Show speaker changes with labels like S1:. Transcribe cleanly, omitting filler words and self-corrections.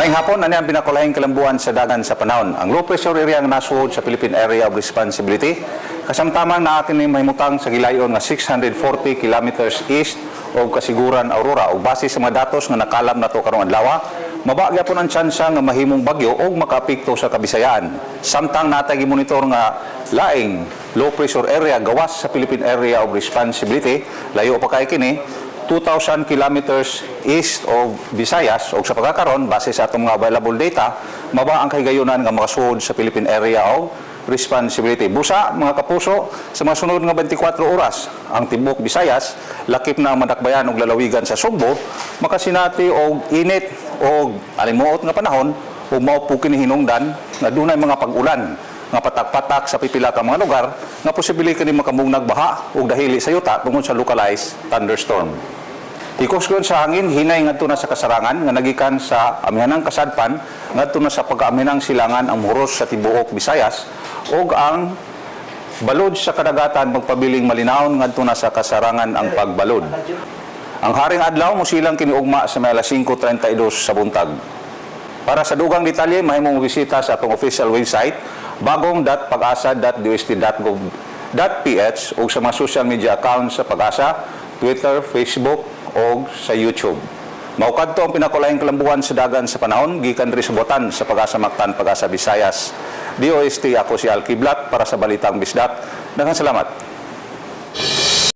S1: Maayong hapon, ani ang pinakalahing kalambuan sa dagan sa panahon. Ang low pressure area nga nasuod sa Philippine Area of Responsibility, kasamtamang naa kini mahimutang sa gilayon nga 640 kilometers east og Casiguran, Aurora. Ug base sa mga datos nga nakalam nato karong adlaw, maba gyapon ang tsansa nga mahimong bagyo og makaapekto sa Kabisayaan. Samtang naa tay gimonitor nga laing low pressure area gawas sa Philippine Area of Responsibility, layo pa kay kini, 2,000 kilometers east of Visayas, ug sa pagkakaron, base sa atong mga available data, maba ang kahigayunan nga makasuod sa Philippine Area of Responsibility. Busa, mga kapuso, sa mga sunod nga 24 oras, ang tibuok Visayas, lakip na ang madakbayan og lalawigan sa Sugbo, makasinati og init og alimuot nga panahon ug mao po kini hinungdan nga dunay mga pag-ulan nga patak-patak sa pipila ka mga lugar nga posible kini makamugnag baha ug dahili sa yuta tungod sa localized thunderstorm. Tikusgon sa hangin hinay ngadto na sa kasarangan nga nagikan sa amihanang kasadpan ngadto na sa pagkaamihanang silangan ang muhuros sa tibuok Visayas, ug ang balod sa kadagatan magpabiling malinawon ngadto na sa kasarangan ang pagbalod. Ang haring adlaw mosilang kini ugma sa may alas 5:32 sa buntag. Para sa dugang detalye, mahimong bisita sa atong official website bagong.pagasa.dost.gov.ph ug sa mga social media accounts sa PAGASA, Twitter, Facebook o sa YouTube. Mao kadto ang pinakalahing kalambuan sa dagan sa panahon gikan diri sa buhatan sa PAGASA Mactan, PAGASA Visayas. DOST. Ako si Al Kiblat para sa Balitang Bisdak. Daghang salamat.